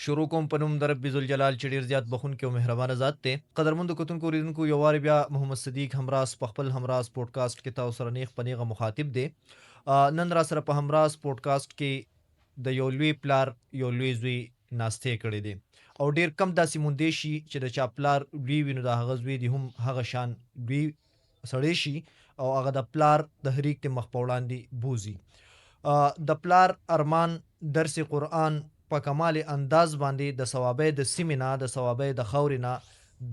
شروع کوم په نوم د رب ذوالجلال چې ډیر زیات بخښونکی او مهربانه ذات دی. قدرمندو کتونکو اوریدونکو، یو وار بیا محمد صدیق همراز په خپل همراز پودکاسټ کې تاسو سره نیغ په نیغه مخاطب دی. نن را سره په همراز پودکاسټ کې د یو لوی پلار یو لوی زوی ناسته کړی دی او ډیر کم داسې موندی شي چې د چا پلار لوی وي نو د هغه زوی دی هم هغه شان لوی سړی شي او هغه د پلار تحریک ته مخ په وړاندې بوزي. د پلار ارمان درس قرآن په کمال انداز باندې د صوابۍ د سیمې نه، د صوابۍ د خاورې نه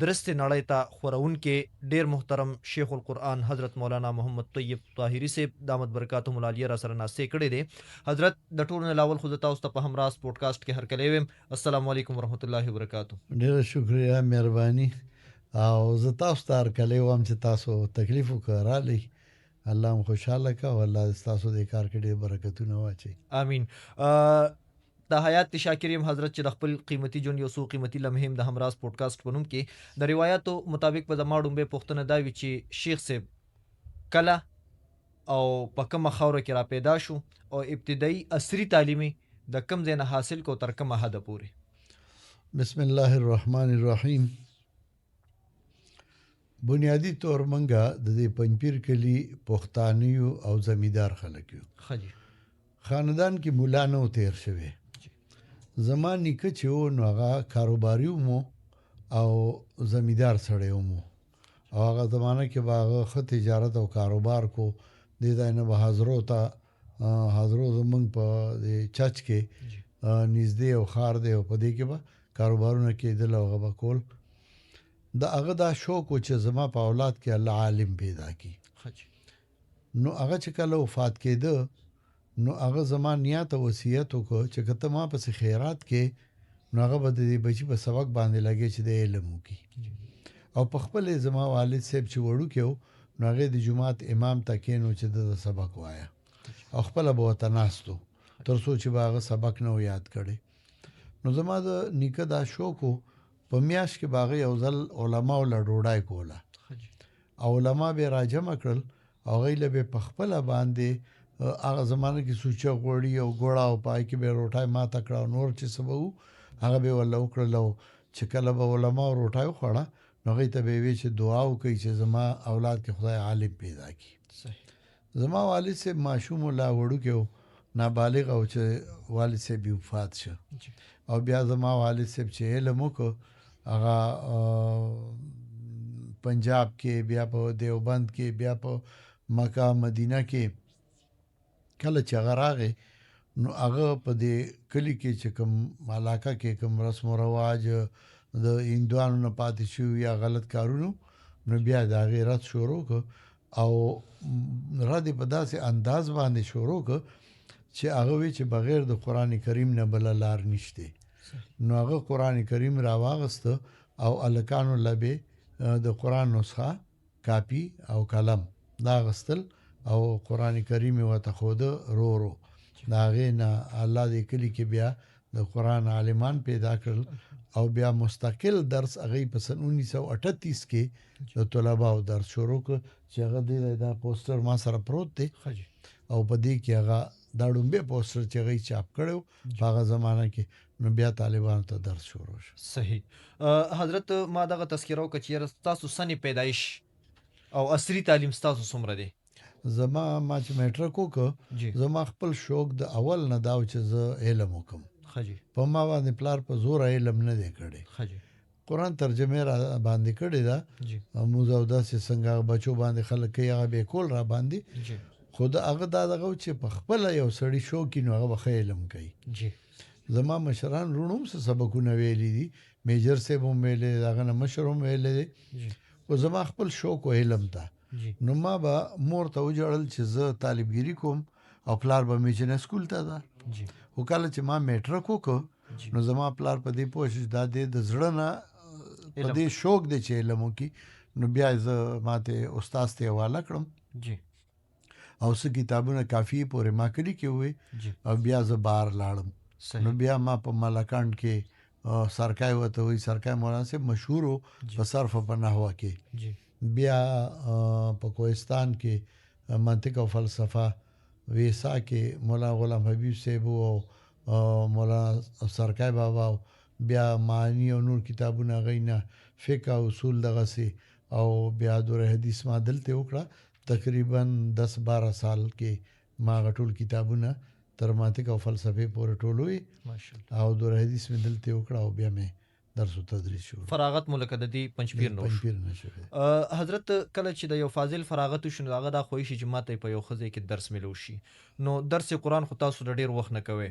درستې نړۍ ته خورونکي ډیر محترم شیخ القرآن حضرت مولانا محمد طیب طاهري صاحب دامت برکاتهم العالیه را سره ناستې کړې دي. حضرت د ټولو نه لاول خو زه تاسو ته په همراز پودکاسټ کې هرکلی ویم. السلام علیکم ورحمت الله وبرکاته. ډیره شکریه، مهرباني. او زه تاسو ته هرکلی وایم چې تاسو تکلیف وکړ رالی. الله مو خوشحاله کړه او الله تاسو دې کار کې ډېر برکتونه واچوي. امین. د حیات شاکر یم حضرت چې د خپل قیمتي ژوند یو څو قیمتي لمحې هم د همراز پودکاسټ په نوم کې د روایتو مطابق به زما ړومبۍ پوښتنه دا وي چې شیخ صاحب کله او په کومه خاوره کې را پیدا شو او ابتدایي عصري تعلیم یې د کوم ځای نه حاصل کو تر کومه حده پورې؟ بسم الله الرحمن الرحیم. بنیادی طور منګه د دې پنځپیر کلی پښتانه یو او زمیندار خلک یو. ښه جي. خاندان کې مولا نه و تیر شوی. زما نیکه چې و نو هغه کاروباري ومو او زمیندار سړی ومو او هغه زمانه کې به هغه ښه تجارت او کاروبار کو. دې ځای نه به حضرو ته، حضرو زمونږ په دې چچ کې نږدې یو ښار دی او په دې کې به کاروبارونه کېدل او هغه به کول. د هغه دا شوق و چې زما په اولاد کې الله عالم پیدا کړي. نو هغه چې کله وفات کېده نو هغه زما نیا ته وصیت وکړ چې که ته ما پسې خیرات کې نو هغه به د دې بچي په سبق باندې لګې چې د علم وکړي. او په خپل زما والد صاحب چې وړوکی و نو هغې د جومات امام ته کېنو چې ده ته سبق وایه او خپله به ورته ناست و تر څو چې به هغه سبق نه و یاد کړی. نو زما د نیکه دا شوق و په میاشت کې به هغه یو ځل علماو له ډوډۍ کوله او علما به یې راجمع کړل او هغوی له به یې په خپله باندې هغه زمانه کې سوچه غوړي او ګوړه او په هغې کې به یې روټۍ ماته کړه او نور چې څه به وو هغه به یې ورله وکړل. او چې کله به علماو روټۍ وخوړه نو هغوی ته به یې وی چې دعا وکړئ چې زما اولاد کې خدای عالم پیدا کړي. زما والد صاحب ماشوم و، لا وړوکی و، نابالغ و چې والد صاحب یې وفات شو. او بیا زما والد صاحب چې علم وکړ هغه پنجاب کې، بیا په دیوبند کې، بیا په مکه مدینه کې. کله چې هغه راغی نو هغه په دې کلي کې چې کوم علاقه کې کوم رسم و رواج د هندوانو نه پاتې شوي یا غلط کارونو، نو بیا د هغې رد شروع کړ او رد یې په داسې انداز باندې شروع کړ چې هغه وی چې بغیر د قرآن کریم نه بله لار نشته. نو هغه قرآن کریم راواغسته او هلکانو له به د قرآن نسخه کاپي او قلم دا اخیستل او قرآن کریم یې ورته ښوده رو رو. د هغې نه الله دې کلي کې بیا د قرآن عالمان پیدا کړل او بیا مستقل درس هغوی په سن 1938 کې د طلباو درس شروع کړ چې هغه دې ځای دا پوسټر ما سره پروت دی او په دې کې هغه دا ړومبی پوسټر چې هغوی چاپ کړی و په هغه زمانه کې، نو بیا طالبانو ته درس شروع شو. صحیح. حضرت ما دغه تذکره وکړه چې یاره ستاسو سن پیدایش او عصري تعلیم ستاسو څومره دی؟ زما ما چې میټرک وکړ زما خپل شوق د اول نه دا و چې زه علم وکړم. په ما باندې پلار په زوره علم نه دی کړی. قرآن ترجمه را باندې کړې ده، موږ او داسې څنګه هغه بچو باندې خلک کوي هغه به کول را باندې. خو د هغه دا دغه و چې په خپله یو سړي شوق کړي نو هغه به ښه علم کوي. زما مشران وروڼو هم څه سبقونه ویلي دي، میجر صاحب هم ویلی دی، د هغه نه مشر هم ویلی دی. خو زما خپل شوق و علم ته. نو ما به مور ته وژړل چې زه طالبګیري کوم او پلار به مې چې نه سکول ته ده. خو کله چې ما میټرک وکړ نو زما پلار په دې پوه شو چې دا دې د زړه نه په دې شوق دی چې علم وکړي. نو بیا زه ماته استاد ته حواله کړم. او څه کتابونه کافي پورې ما کلي کې وې او بیا زه بهر لاړم. نو بیا ما په ملکند کې سرکای ورته وایي، سرکای مولانا صاحب مشهور و په صرف او په نحوه کې. بیا په کوهستان کې منطق او فلسفه ویسا کې مولانا غلام حبیب صاحب او مولانا سرکای بابا. بیا معانی او نور کتابونه هغوی نه، فقه اصول دغسې، او بیا دوره حدیث ما دلته وکړه. تقریبا 10-12 سال کې ما هغه ټول کتابونه تر منطق او فلسفې پورې ټول وې، او دوره حدیث مې دلته وکړه او بیا مې درس او تدریس شروع. فراغت مو لکه د دې پنځپیر نو پنځپیر نه شوی. حضرت کله چې د یو فاضل فراغت وشو، نو هغه دا خوښي چې ماته په یو ښه ځای کې درس ملو شي. نو درس قرآن خو تاسو د ډیر وخت نه کوئ،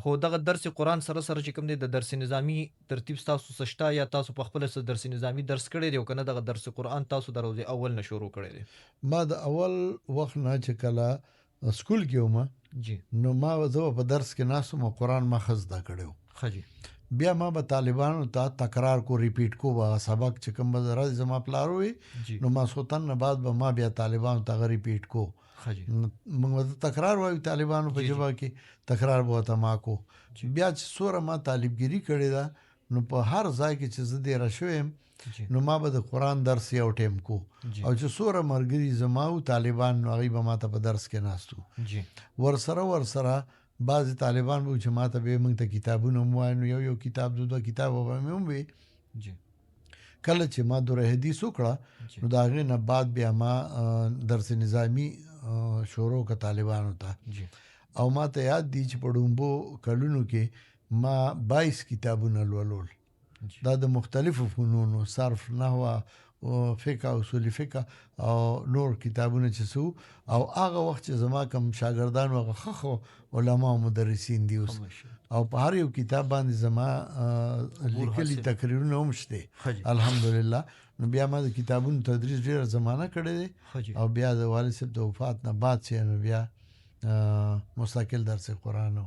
خو دغه درس قرآن سره سره چې کوم دی د درس نظامی ترتیب تاسو څه شته، یا تاسو په خپله څه درس نظامی درس کړی دی او که نه دغه درس قرآن تاسو د روزې اول نه شروع کړی دی؟ ما د اول وخت نه چې کله سکول کې وم نو ما زه به په درس کې ناست وم او قرآن ما ښه زده کړی و. ښه جي. بیا ما به طالبانو ته تکرار کو، ریپیټ کو به هغه سبق چې کوم به راځي زما پلار ووي، نو ماسخوتن نه بعد به ما بیا طالبانو ته هغه ریپیټ کو. ښه جي. موږ ورته تکرار وایو طالبانو په ژبه کې، تکرار به ورته ما کو. بیا چې څومره ما طالبګیري کړې ده، نو په هر ځای کې چې زه دېره شوی یم، نو ما به د قرآن درس یو ټیم کو. او چې څومره ملګري زما وو طالبان، نو هغوی به ما ته په درس کې ناست وو. ورسره بعضې طالبان به وو چې ما ته به یې موږ ته کتابونه هم وایي، نو یو یو کتاب دوه دوه کتابه به مې هم وي. کله چې ما دوره حدیث وکړه، نو د هغې نه بعد بیا ما درس نظامی شروع کړه طالبانو ته. او ما ته یاد دي چې په ډومبو کلونو کې ما 22 کتابونه لولول. دا د مختلفو فنونو، صرف، نحو، فقه، اصول فقه او نور کتابونه چې څه وو. او هغه وخت چې زما کوم شاګردان وو، هغه ښه ښه علما او مدرسین دي اوس. او په هر یو کتاب باندې زما لیکلي تقریرونه هم شته. الحمدلله. نو بیا ما د کتابونو تدریس ډېره زمانه کړې دی. او بیا د والد صاحب د وفات نه بعد چې نو بیا مستقل درس قرآن و.